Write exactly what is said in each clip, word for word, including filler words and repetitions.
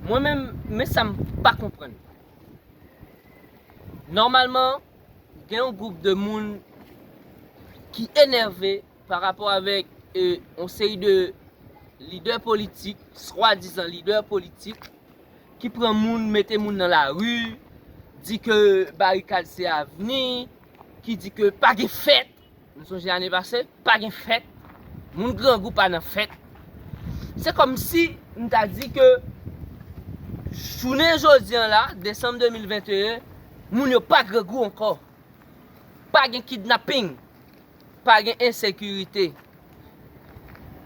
Mwen menm, men sa m pa konprann. Nòmalman, gen yon gwoup de moun ki enève pa rapò avèk e, yon seri de lidè politik, swadizan lidè politik, ki pran moun, mete moun nan lari, di ke barikad se avni, ki di ke pa gen fèt. Nou sonje ane pase, pa gen fèt. Moun grangou pa nan fèt. Se kòmsi m ta di ke jounen jodi an la, desanm de mil venteyen, moun yo pa grangou ankò. Pa gen kidnaping. Pa gen ensekirite.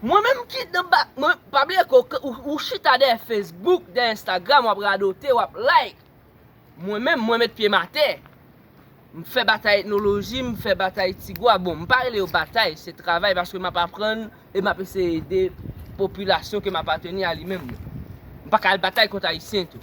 Mwen menm ki nan ba, mwen, pa bliye ke ou, ou, ou chita dèyè Facebook, dèyè Instagram, w ap radote, w ap like. Mwen menm, mwen met pye m atè. M fè batay etnoloji, m fè batay Tigwa. Bon, m pa rele yo batay, se travay paske m ap aprann e m ap eseye ede popilasyon ke m apateni a li menm. M pa ka al batay kont Ayisyen tou.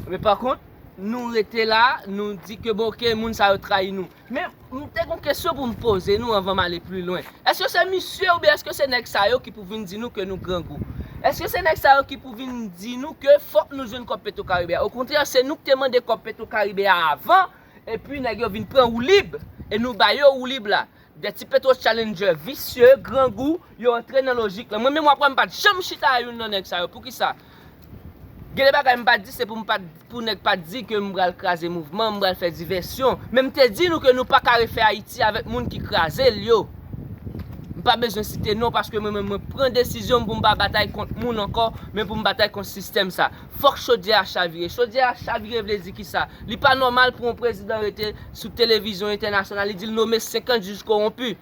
Men pa kont, nou rete la, nou di ke bon, oke, moun sa yo trayi nou. Men, m te gon kesyon pou m poze nou anvan m ale pli lwen. Èske se misye oubyen èske se nèg sa yo ki pou vin di nou ke nou grangou? Èske se nèg sa yo ki pou vin di nou ke fòk nou jwenn kòb Petro Caribe a? Okontrè, se nou ki te mande kòb Petro Caribe a avan, epi nèg yo vin pran woulib, e nou ba yo woulib la. De ti Petro Challenger visye, grangou, yo antre nan lojik la. Mwen menm, w ap wè m pa t janm chita a youn nan nèg sa yo. Poukisa? Gen de bagay m pa t di, se pou m pa t, pou nèg pa t di ke m pral kraze mouvman, m pral fè divèsyon. Men m te di nou ke nou pa ka refè Ayiti avèk moun ki kraze l yo. M pa bezwen site non paske mwen menm mwen pran desizyon m pou m pa batay kont moun ankò, men pou m batay kont sistèm sa. Fòk chodyè a chavire. Chodyè a chavire vle di kisa? Li pa nòmal pou yon prezidan rete sou televizyon entènasyonal, li di l nome senkant jij kowonpi.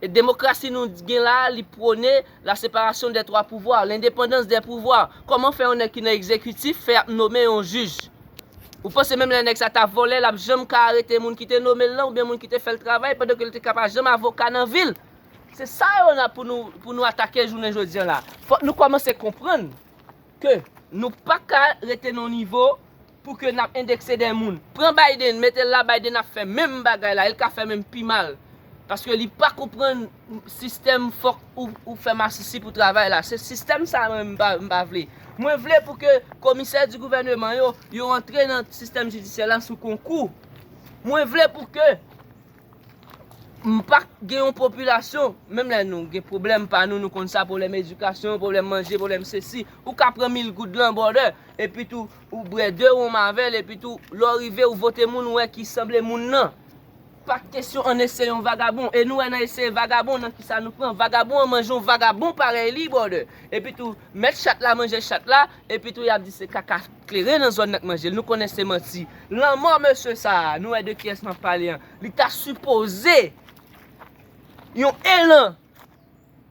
E demokrasi nou gen la, li pwone la séparation des trois pouvoirs, l'indépendance des pouvoirs. Kòman fè yon nèg ki nan egzekitif fè ap nome yon jij? Ou panse menm lè nèg sa ta vòlè, l ap janm ka arete moun ki te nome l lan oubyen moun ki te fè l travay pandan ke l te ka pa janm avoka nan vi l? Se sa yo nan pou nou, pou nou atake jounen jodi an la. Fòk nou kòmanse konprann ke nou pa ka rete nan yon nivo pou ke n ap endekse dè moun. Pran Biden, mete l la, Biden ap fè menm bagay la, e l ka fè menm pi mal. Paske li pa konprann sistèm fòk ou, ou fè masisi pou travay la. Se sistèm sa mwen m pa, m pa vle. Mwen vle pou ke komisè di gouvèneman yo, yo antre nan sistèm jidisyè la sou konkou. Mwen vle pou ke m pa gen yon popilasyon, menm lè nou gen pwoblèm pa nou, nou konn sa, pwoblèm edikasyon, pwoblèm manje, pwoblèm sesi, ou ka pran mil goud lan, brother, epi tou, ou bwè de wonm avè l, epi tou, lè w rive, ou vote moun, ou wè ki sanble moun nan. Pa kesyon ann eseye yon vagabon, e nou wè nan eseye vagabon, nan kisa nou pran? Vagabon an manje yon vagabon parèy li, brother. Epi tou, mèt chat la manje chat la, epi tou, y ap di se kaka kleren nan zòn nan k manje l. Nou konnen se manti. Lanmò mesye sa a, nou wè de kiyès m ap pale an, li ta sipoze yon elan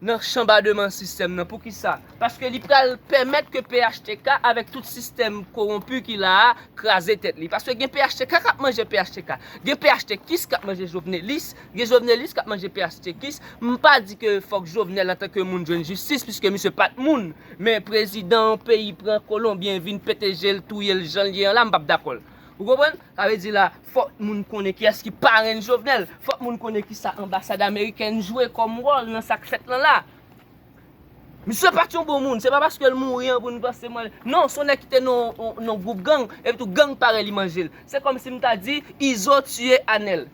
nan chanbademan sistèm nan. Poukisa? Paske li pral pèmèt ke P H T K avèk tout sistèm kowonpi ki la a kraze tèt li. Paske gen P H T K k ap manje P H T K. Gen P H T K k ap manje Jovenelis. Gen Jovenelis k ap manje P H T K. M pa di ke fòk Jovenel antanke moun jwenn jistis, piske misye pa t moun. Men prezidan yon peyi pran Kolonbyen vin pete je l, touye l jan l ye an la, m p ap dakò l. Ou konprann? Sa vle di la, fòk moun konnen kiyès ki parenn Jovenel. Fòk moun konnen kisa anbasad amerikèn jwe kòm wòl nan sa k fèt lan la. Misye pa t yon bon moun. Se pa paske l mouri an pou n panse mwen. Non, se yon nèg ki te nan, nan, nan gwoup gang, epi tou gang parèy li manje l. Se kòmsi m ta di, Izo tiye Anèl.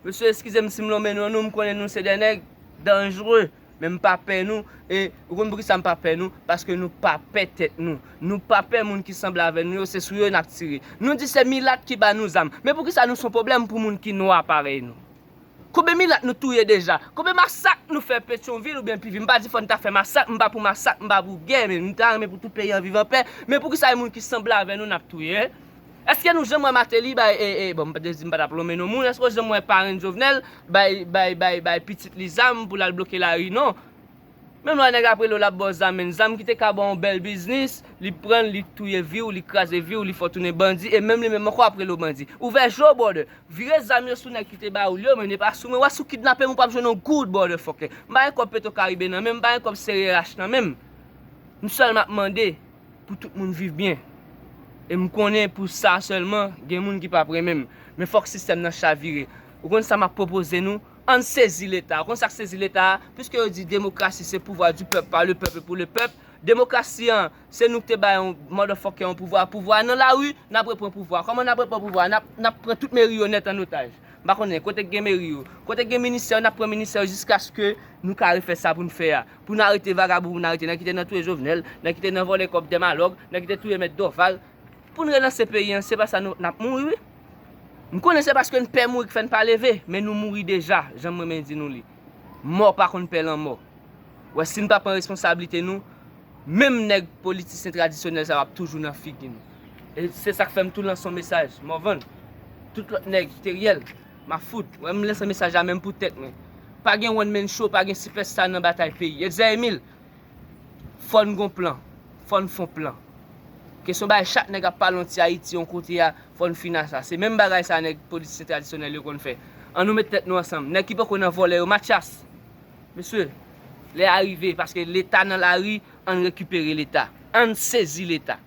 Mesye, eskize m si m lonmen non nou, m konnen nou se de nèg danjre. Men m pa pè nou. E ou konn poukisa m pa pè nou? Paske nou pa pè tèt nou. Nou pa pè moun ki sanble avè nou yo, se sou yo n ap tire. Nou di se milat ki ba nou zam. Men poukisa nou se yon pwoblèm pou moun ki nwa parèy nou? Konbyen milat nou touye deja? Konbyen masak nou fè Petyonvil oubyen pi viv? M pa di fò n ta fè masak, m pa pou masak, m pa pou gè, men m ta renmen pou tout peyi an viv anpè. Men poukisa e moun ki sanble avè nou n ap touye? Èske nou janm wè Mateli bay, e, e, bon, m pa t di m pa t ap lonmen non moun, èske w janm wè parenn Jovenel bay, bay, bay, bay pitit li zam pou l al bloke lari? Non. Menm lè nèg ap rele w, l ap ba w zam, men zam ki te ka ba w yon bèl biznis, li pran l, li touye vi w, li kraze vi w, li fè w tounen bandi, e menm li menm ankò ap rele w bandi. Ouvè je w, brother. Vire zam yo sou nèg ki te ba ou l yo, men e pa sou mwen. W a sou kidnape m, ou p ap jwenn yon goud, brother fucker. M pa gen kòb Petro Caribe nan men m, m pa gen kòb C R H nan men m. M sèlman ap mande pou tout moun viv byen. E m konnen pou sa sèlman, gen moun ki p ap renmen m. Men fòk sistèm nan chavire. Ou konn sa m ap pwopoze nou? Ann sezi Leta. Ou konn sa k sezi Leta a? Piske yo di demokrasi se pouvoir du peuple, par le peuple et pour le peuple. Demokrasi an, se nou ki te bay yon motherfucker yon pouvwa. Pouvwa nan lari, n ap repran pouvwa. Kòman n ap repran pouvwa? N ap, n ap pran tout meri yo nèt an otaj. M pa konnen kote k gen meri yo, kote k gen ministè yo, n ap pran ministè yo jiskaske nou ka refè sa pou n fè a. Pou n arete vagabon, pou n arete nèg ki te nan touye Jovenel, nèg ki te nan vòlè kòb Dèmalòg, nèg ki te touye mèt Dòval. Pou n relanse peyi an, se pa sa nou, n ap mouri, wi. M konnen se paske n pè mouri k fè n pa leve, men nou mouri deja, jan m renmen di nou li. Mò pa konn pè lanmò. Wè, si n pa pran responsablite nou, menm nèg politisyen tradisyonèl sa yo ap toujou nan figi nou. E se sa k fè m tou lanse yon mesaj. Morvan, tout lòt nèg, Teriel, Mafout, wè, m lanse mesaj la menm pou tèt mwen. Pa gen one man show, pa gen sipèsta nan batay peyi. Etzer Emile, fò n gon plan. Fò n fon plan. Kesyon bay chak nèg ap pale yon ti Ayiti yon kote a, fò n fin a sa. Se menm bagay sa nèg politisyen tradisyonèl yo konn fè. An nou met tèt nou ansanm. Nèg ki poko nan vòlè yo, Mathias. Mesye, lè a rive, paske Leta nan lari, ann rekipere Leta. Ann sezi Leta.